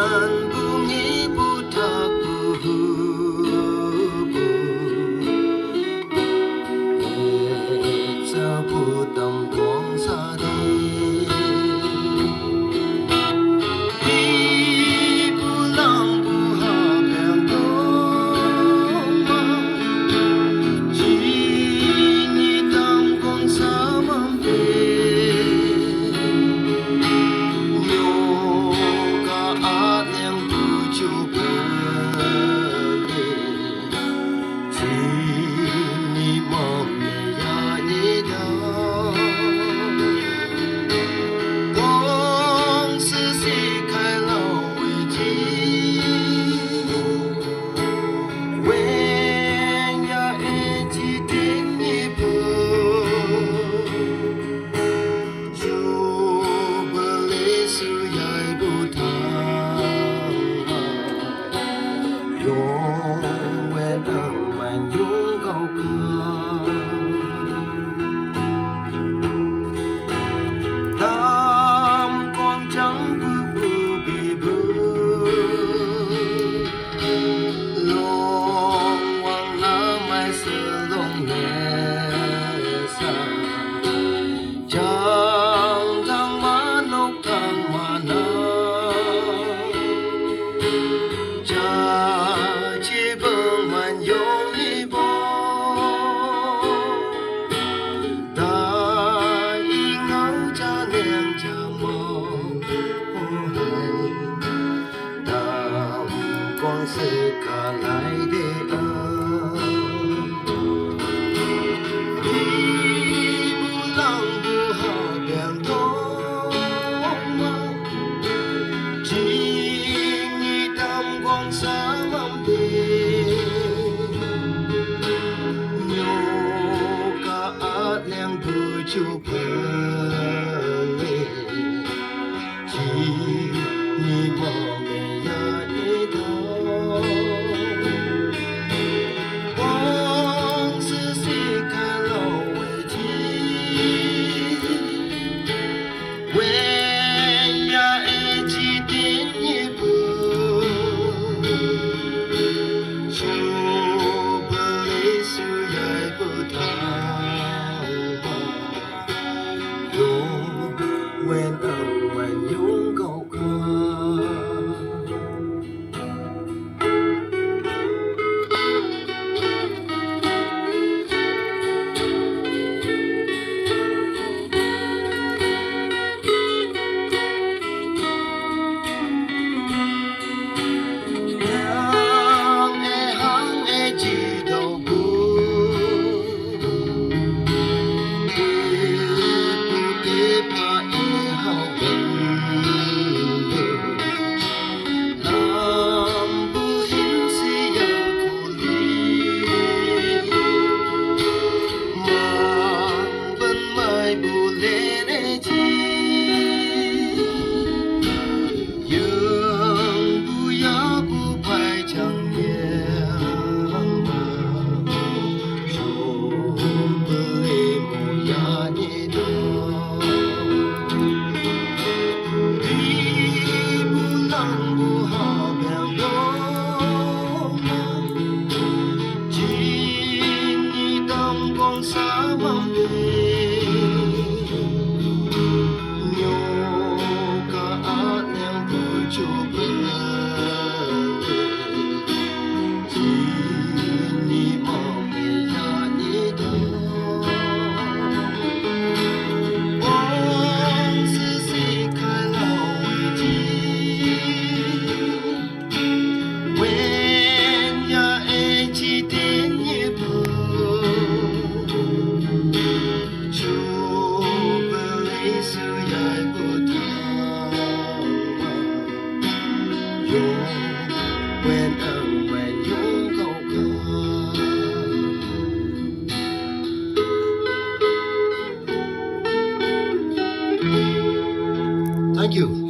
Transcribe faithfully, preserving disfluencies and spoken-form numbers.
An bu ngi bu tak bu hu bu. Sa bu tam kong sa di. Hi bu lang bu ha beng kong ma. Chi ni tam kong sa mam pe. Nyo ka a leng bu chu pe. Chi ni mam ne ya ni da. Kong si si kai lau wei chi. Wen ya e chi ting ni bu. Jubilee su yai bu ta. Yong wen ang man yung gao ka. Tam kong chang bu bu bi bu. Long wang na mai se long ne sa. Chang tang ma nok tang ma na. Cha chi bang man yong ni bo. Da i ngau cha leng cha mo. O hai. Tam kong se ka lai de a. Bi bu lang bu ha biang dong ma. Jing ni tam kong sa lam de. Nyo ka a leng bu chu pe. Chi ni ma me ya ni da. Wang si si ka lo wei chi. Wen ya e chi tin ni bu. Jubilee su yai bu ta. Yong wen ang wen yong gao ka. Hang e hang e chi dau bu. Te pa e hau bu. Lam bu hin si ya ku li. Mang ban mai bu le ne chi. Yang bu ya bu pai chang yang ma. Shu bu le mo ya ni da. Bi bu lang bu ha beng do ma. Jing ni tam kong sa mam de. Nyo ka a leng bu chu pe. Chi ni ma me ya ni da. Wang si si kai lau wei chi. Wen ya e chi tin ye bu. Jubilee su yai bu ta. Yong wen ang wen yong gao ka. Thank you.